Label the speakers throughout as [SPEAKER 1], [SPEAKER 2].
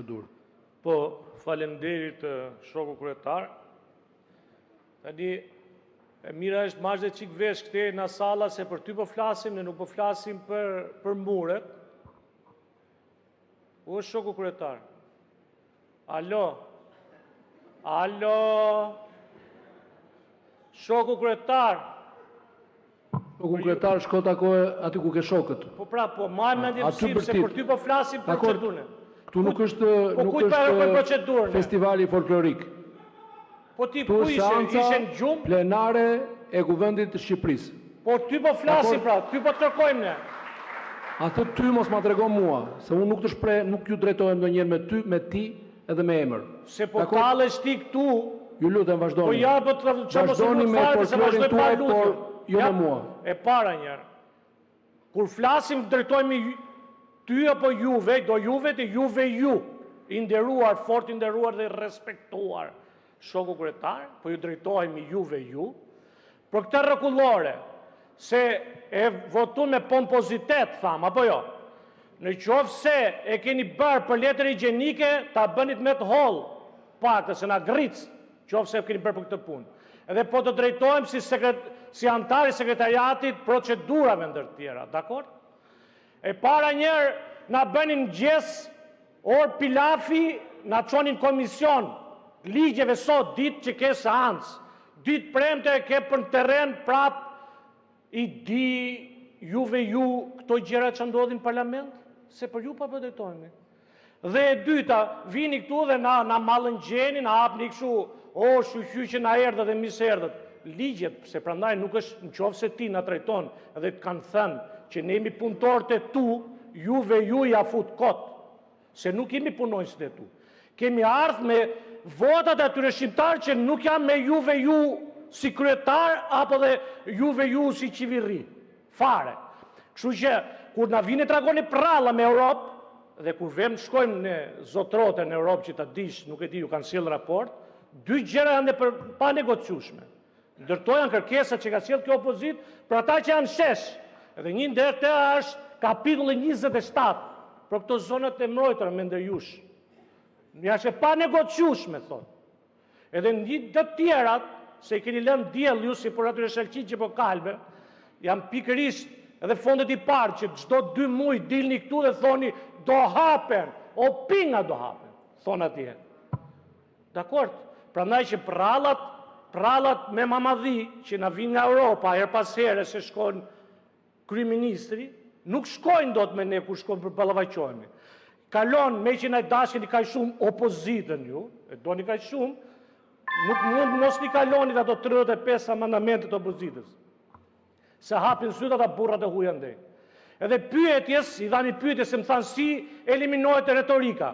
[SPEAKER 1] procedurë.
[SPEAKER 2] Po, faleminderit, shoku kryetar! Tani, e mira është të marrësh edhe çikë vesh këtej nga salla, se për ty po flasim, ne nuk po flasim për, për muret. Ku është shoku kryetar? Alo? Alo? Shoku kryetar?
[SPEAKER 1] Shoku kryetar, shko takoje aty ku ke shokët.
[SPEAKER 2] Po pra, po marr mendjen si, se për ty po flasim për procedurën.
[SPEAKER 1] Këtu nuk është
[SPEAKER 2] po
[SPEAKER 1] nuk
[SPEAKER 2] kujt po
[SPEAKER 1] është
[SPEAKER 2] procedurën?
[SPEAKER 1] festivali folklorik.
[SPEAKER 2] Po ti ku ishe? Ishe në gjumë?
[SPEAKER 1] Plenare e Kuvendit të Shqipërisë.
[SPEAKER 2] Po ty po flasim pra, ty po të kërkojmë ne.
[SPEAKER 1] Atë ty mos ma trego mua, se unë nuk të shpreh, nuk ju drejtohem ndonjëherë me ty, me ti edhe me emër.
[SPEAKER 2] Se po tallesh ti këtu.
[SPEAKER 1] Ju lutem vazhdoni.
[SPEAKER 2] Po ja, po të çfarë mos
[SPEAKER 1] Vazhdoni me folklorin tuaj, por jo me mua.
[SPEAKER 2] E para një herë. Kur flasim drejtohemi ty apo juve, do juve të juve ju. I nderuar, fort i nderuar dhe i respektuar. Shoku kryetar, po ju drejtohemi juve ju. Për këtë rregullore, se e votu me pompozitet, tham, apo jo? Në qoftë se e keni bërë për letër higjienike, ta bënit me të hollë, pak, se na gërric, qoftë se e keni bërë për këtë punë. Edhe po të drejtohem si, sekret, si antar i sekretariatit procedurave ndër të tjera, dakor? E para njëherë na bënin mëngjes orë pilafi, na çonin komision ligjeve sot ditë që ke seancë, ditë premte e ke për në terren prap i di juve ju këto gjëra që ndodhin në parlament, se për ju pa po drejtohemi. Dhe e dyta, vini këtu dhe na, na mallëngjeni, na hapni kështu, o, shyqyr që na erdhët dhe mirë se erdhët. Ligjet, se prandaj nuk është në qoftë se ti na trajton dhe të kanë thënë që ne jemi punëtorët e tu, juve ju ja fut kot, se nuk jemi punonjësit e tu. Kemi ardhë me votat e atyre shqiptarë që nuk janë me juve ju si kryetar apo dhe juve ju si qiviri. Fare. Kështu që kur na vini tregoni prralla me Europë dhe kur vem të shkojmë në zotrote në Europë që ta dish, nuk e di, ju kanë sjellë raport, dy gjëra janë për pa negociueshme. Ndër to janë kërkesat që ka sjellë kjo opozitë për ata që janë shesh. Dhe një ndër të është kapitulli 27 për këto zonat e mbrojtura mendoj jush. Ja është e pa negociueshme, thotë. Edhe një të tjerat, se i keni lënë diell ju si për atyre shalqit që po kalbe, janë pikërisht edhe fondet i parë që çdo dy muaj dilni këtu dhe thoni do hapen, o pinga do hapen, thonë atje. Dakor, prandaj që prrallat, prrallat me mamadhi që na vinë nga Europa her pas here se shkon kryeministri, nuk shkojnë dot me ne kur shkon për ballafaqohemi. Kalon me që na dashni kaq shumë opozitën ju, e doni kaq shumë, nuk mund mos i kaloni ato 35 amendamentet të opozitës. Se hapin sytë ata burrat e huaj andej. Edhe pyetjes, i dhani pyetje se më thanë si eliminohet retorika.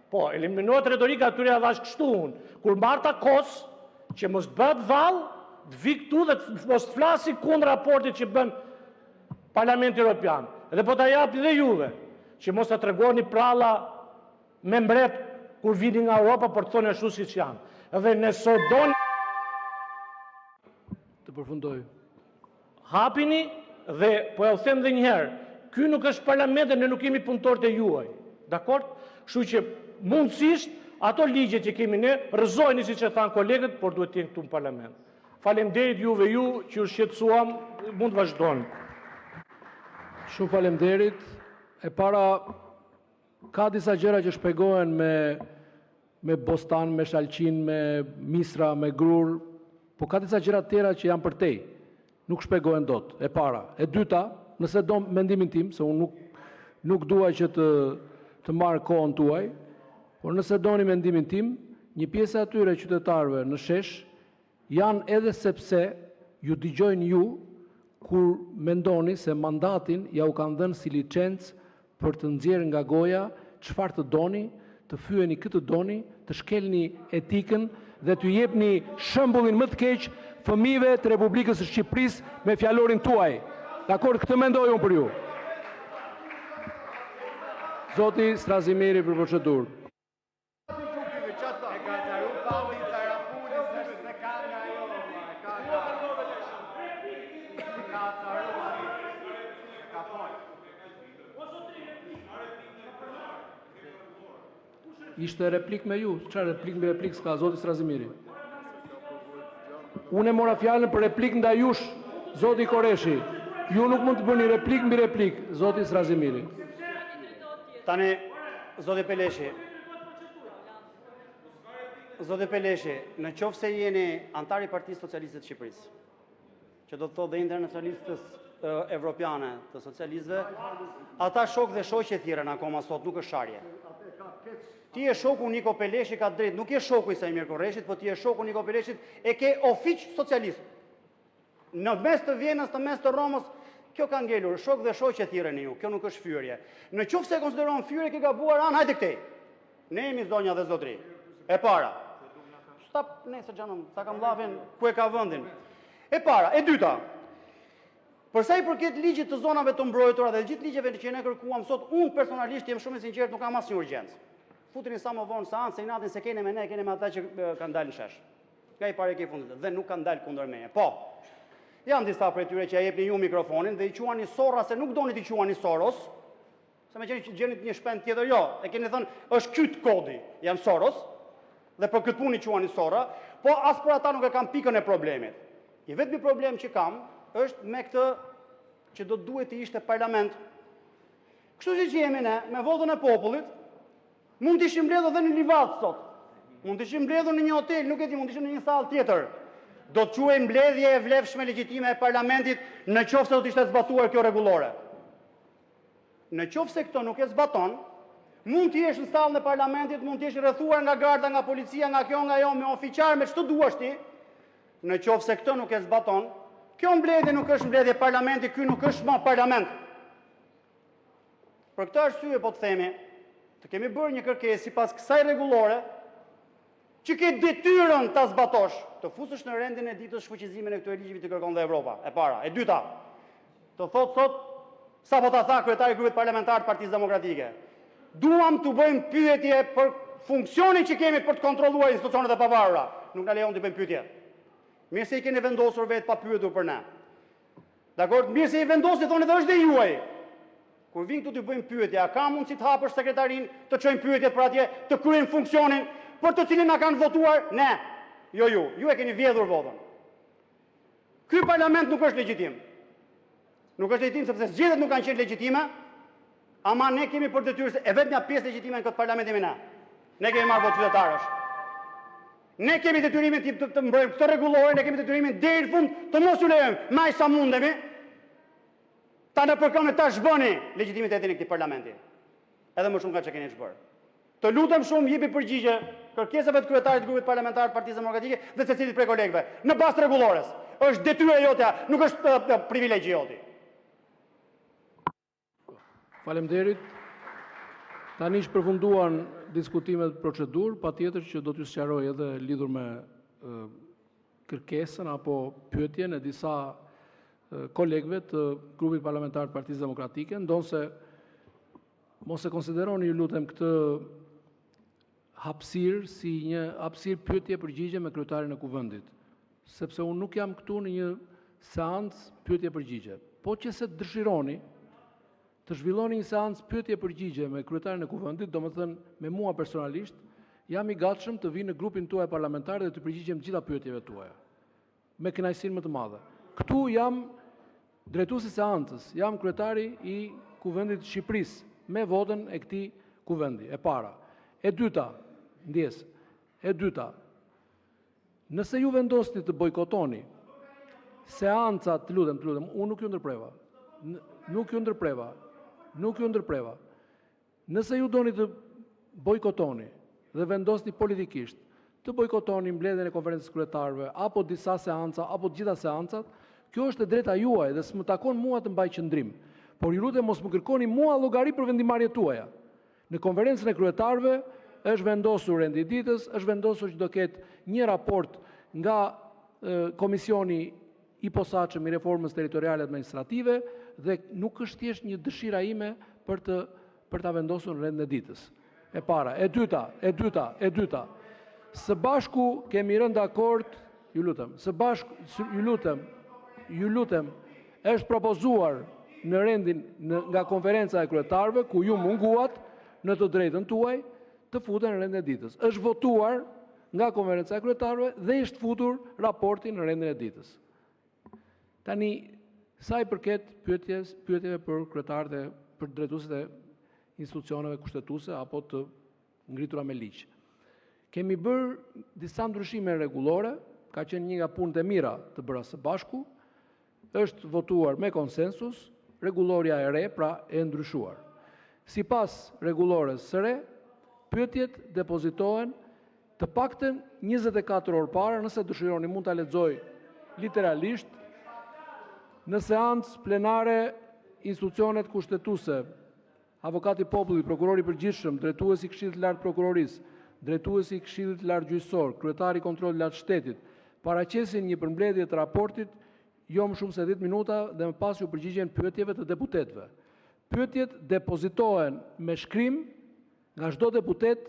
[SPEAKER 2] Po, eliminohet retorika atyre ja dhash kështu unë. Kur marr ta kos, që mos bëhet vall, të vi këtu dhe të mos të flasi kundër raportit që bën Parlamenti Evropian. Dhe po ta jap dhe juve, që mos ta tregoni pralla me mbret kur vini nga Europa, por të thoni ashtu siç janë. Dhe nëse doni
[SPEAKER 1] Të përfundoj.
[SPEAKER 2] Hapini dhe po ja u them edhe një herë, ky nuk është parlament dhe ne nuk jemi punëtorët e juaj. Dakor? Kështu që mundësisht ato ligje që kemi ne rrëzojeni siç e than kolegët, por duhet të jenë këtu në parlament. Faleminderit juve ju që u shqetësuam, mund të vazhdoni.
[SPEAKER 1] Shumë faleminderit. E para ka disa gjëra që shpjegohen me me bostan, me shalqin, me misra, me grur, po ka disa gjëra të tjera që janë për tej. Nuk shpjegohen dot. E para. E dyta, nëse do mendimin tim, se unë nuk nuk dua që të të marr kohën tuaj, por nëse doni mendimin tim, një pjesë e atyre qytetarëve në shesh janë edhe sepse ju dëgjojnë ju kur mendoni se mandatin ja u kanë dhënë si licencë për të nxjerrë nga goja çfarë të doni, të fyeni kë të doni, të shkelni etikën dhe t'ju jepni shembullin më të keq fëmijëve të Republikës së Shqipërisë me fjalorin tuaj. Dakor, këtë mendoj unë për ju. Zoti Strazimiri për procedurë. Ishte replikë me ju. Çfarë replikë mbi replikë s'ka, zoti Strazimiri? Unë e mora fjalën për replikë ndaj jush, zoti Korreshi. Ju nuk mund të bëni replikë mbi replikë, zoti Strazimiri.
[SPEAKER 3] Tani, zoti Peleshi, zoti Peleshi, në qoftë se jeni anëtar i Partisë Socialiste të Shqipërisë, që do të thotë dhe internacionalistës evropiane të socialistëve, ata shokë dhe shoqe thirren akoma sot, nuk është sharje. Ti je shoku Niko Peleshi, ka të drejtë, nuk je shoku i Saimir Korreshit, po ti je shoku Niko Peleshit, e ke ofiq socialist. Në mes të Vjenës, në mes të Romës, kjo ka ngelur, shok dhe shoqe thirreni ju, kjo nuk është fyerje. Në qoftë se e konsideron fyerje, ke gabuar anë, hajde këtej. Ne jemi zonja dhe zotri. E para. Stop, nesër xhanum, sa kam llafin, ku e ka vendin. E para, e dyta. Për sa i përket ligjit të zonave të mbrojtura dhe gjithë ligjeve që ne kërkuam sot, unë personalisht jam shumë i sinqert, nuk kam asnjë urgjencë. Futini sa më vonë seancë, se inatin s'e keni me ne, e keni me ata që kanë dalë në shesh. Nga i pari tek i fundit dhe nuk kanë dalë kundër meje. Po. Janë disa prej tyre që ja jepni ju mikrofonin dhe i quani sorra se nuk doni t'i quani Soros, se me qenë që gjenit një shpend tjetër, jo, e keni thënë, është qyt kodi, janë Soros, dhe për këtë punë i quani sorra, po as për ata nuk e kam pikën e problemit. I vetmi problem që kam është me këtë që do të duhet të ishte parlament. Kështu siç jemi ne, me votën e popullit, mund të ishim mbledhur dhe në Livadh sot. Mund të ishim mbledhur në një hotel, nuk e di, mund të ishim në një sallë tjetër. Do të quhej mbledhje e vlefshme legjitime e parlamentit në qoftë se do të ishte zbatuar kjo rregullore. Në qoftë se këtë nuk e zbaton, mund të jesh në sallën e parlamentit, mund të jesh i rrethuar nga garda, nga policia, nga kjo, nga ajo, me ofiqar, me ç'të duash ti. Në qoftë se këtë nuk e zbaton, kjo mbledhje nuk është mbledhje parlamenti, ky nuk është më parlament. Për këtë arsye po të themi, të kemi bërë një kërkesë sipas kësaj rregullore, që ke detyrën ta zbatosh, të fusësh në rendin e ditës shfuqizimin e këtyre ligjeve që kërkon dhe Evropa. E para, e dyta, të thotë sot sapo ta tha kryetari i grupit parlamentar të Partisë Demokratike. Duam të bëjmë pyetje për funksionin që kemi për të kontrolluar institucionet e pavarura. Nuk na lejon të bëjmë pyetje. Mirë se i keni vendosur vetë pa pyetur për ne. Dakor, mirë se i vendosni, thoni dhe është dhe juaj. Kur vin këtu të bëjmë pyetje, a ka mundësi të hapësh sekretarinë, të çojmë pyetjet për atje, të kryejmë funksionin për të cilin na kanë votuar ne? Jo ju, ju e keni vjedhur votën. Ky parlament nuk është legjitim. Nuk është legjitim sepse zgjedhjet nuk kanë qenë legjitime, ama ne kemi për detyrë se e vetmja pjesë legjitime në këtë parlament jemi ne. Ne kemi marrë votë qytetarësh. Ne kemi detyrimin të, të, të mbrojmë këtë rregullore, ne kemi detyrimin deri në fund të mos ju lejojmë, me aq sa mundemi, ta nëpërkëmbni ta zhbëni legjitimitetin e këtij parlamenti. Edhe më shumë nga çka keni zhbërë. Të lutem shumë jepi përgjigje kërkesave të kryetarit të grupit parlamentar të Partisë Demokratike dhe secilit prej kolegëve në bazë të rregullores. Është detyra jote, nuk është uh, privilegji joti.
[SPEAKER 1] Faleminderit. Tani që përfunduan diskutimet për procedurë, patjetër që do t'ju sqaroj edhe lidhur me kërkesën apo pyetjen e disa kolegëve të grupit parlamentar të Partisë Demokratike, ndonëse mos e konsideroni ju lutem këtë hapësirë si një hapësirë pyetje përgjigje me kryetarin e Kuvendit, sepse unë nuk jam këtu në një seancë pyetje përgjigje. Po që se dëshironi të zhvilloni një seancë pyetje përgjigje me kryetarin e Kuvendit, domethënë me mua personalisht, jam i gatshëm të vi në grupin tuaj parlamentar dhe të përgjigjem të gjitha pyetjeve tuaja. Me kënaqësinë më të madhe. Këtu jam drejtues i seancës, jam kryetari i Kuvendit të Shqipërisë me votën e këtij kuvendi. E para. E dyta, ndjesë. E dyta, nëse ju vendosni të bojkotoni seancat, të lutem, të lutem, unë nuk ju ndërpreva. Nuk ju ndërpreva. Nuk ju ndërpreva. Nëse ju doni të bojkotoni dhe vendosni politikisht të bojkotoni mbledhjen e konferencës së kryetarëve apo disa seanca apo të gjitha seancat, kjo është e drejta juaj dhe s'më takon mua të mbaj qëndrim. Por ju lutem mos më kërkoni mua llogari për vendimmarrjet tuaja. Në konferencën e kryetarëve është vendosur rendi i ditës, është vendosur që do ketë një raport nga Komisioni i posaçëm i reformës territoriale administrative dhe nuk është thjesht një dëshira ime për të për ta vendosur në rendin e ditës. E para, e dyta, e dyta, e dyta. Së bashku kemi rënë dakord, ju lutem, së bashku, ju lutem, ju lutem, është propozuar në rendin në, nga konferenca e kryetarëve ku ju munguat në të drejtën tuaj. të futen në rendin e ditës. Është votuar nga Konferenca e Kryetarëve dhe është futur raporti në rendin e ditës. Tani, sa u përket pyetjeve për kryetarët dhe për drejtuesit e institucioneve kushtetuese apo të ngritura me ligj, kemi bërë disa ndryshime në Rregullore, ka qenë një nga punët e mira të bëra së bashku, është votuar me konsensus Rregullorja e re, pra e ndryshuar. Sipas Rregullores së re, pyetjet depozitohen të paktën 24 orë para. Nëse dëshironi, mund ta lexoj literalisht: “Në seancë plenare institucionet kushtetuese, Avokati i Popullit, Prokurori i Përgjithshëm, drejtuesi i Këshillit të Lartë të Prokurorisë, drejtuesi i Këshillit të Lartë Gjyqësor, kryetari i Kontrollit të Lartë të Shtetit paraqesin një përmbledhje të raportit jo më shumë se 10 minuta dhe më pas u përgjigjen pyetjeve të deputetëve. Pyetjet depozitohen me shkrim nga çdo deputet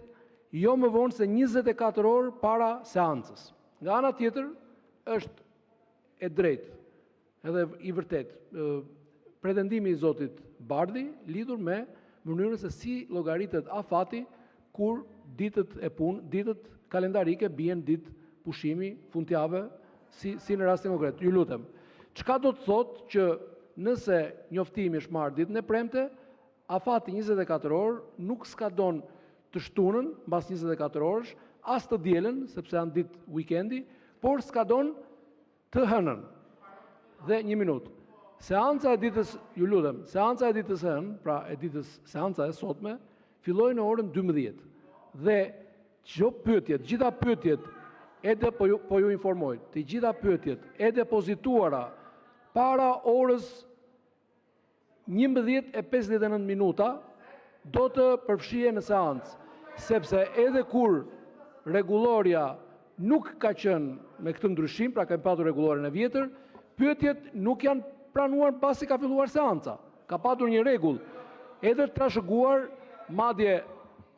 [SPEAKER 1] jo më vonë se 24 orë para seancës.” Nga ana tjetër, është e drejtë dhe i vërtetë pretendimi i zotit Bardhi lidhur me mënyrën se si llogaritet afati kur ditët kalendarike bien ditë pushimi, fundjave, si në rastin konkret. Ju lutem! Çka do të thotë që, nëse njoftimi është marrë ditën e premte, afati 24 orë nuk skadon të shtunën pas 24 orësh, as të dielën, sepse janë ditë fundjave, por skadon të hënën. Një minutë. Seanca e ditës... Ju lutem, seanca e ditës së hënë, pra seanca e sotme, filloi në orën 12:00 dhe çdo pyetje, të gjitha pyetjet po ju informoj, të gjitha pyetjet e depozituara para orës 11:59 minuta do të përfshihen në seancë, sepse edhe kur Rregullorja nuk ka qenë me këtë ndryshim, pra kemi pasur Rregulloren e vjetër, pyetjet nuk janë pranuar pasi ka filluar seanca. Ka pasur një rregull, edhe të trashëguar, madje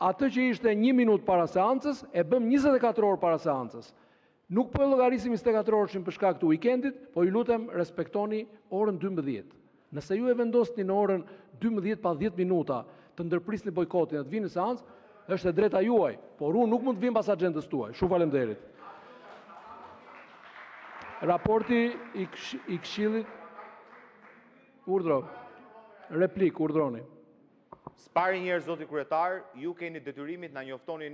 [SPEAKER 1] atë që ishte 1 minutë para seancës, e bëmë 24 orë para seancës. Nuk po e llogarisim 24-orëshin për shkak të fundjavës, por, ju lutem, respektoni orën 12:00. Nëse ju e vendosni në orën 11:50 minuta të ndërprisni bojkotin dhe të vini në seancë, është e drejta juaj, por unë nuk mund të vij pas agjendës suaj. Shumë faleminderit! Raporti i Këshillit... Urdhëro, replikë, urdhëroni!
[SPEAKER 4] Së pari, zoti Kryetar, ju keni detyrimin të na njoftoni.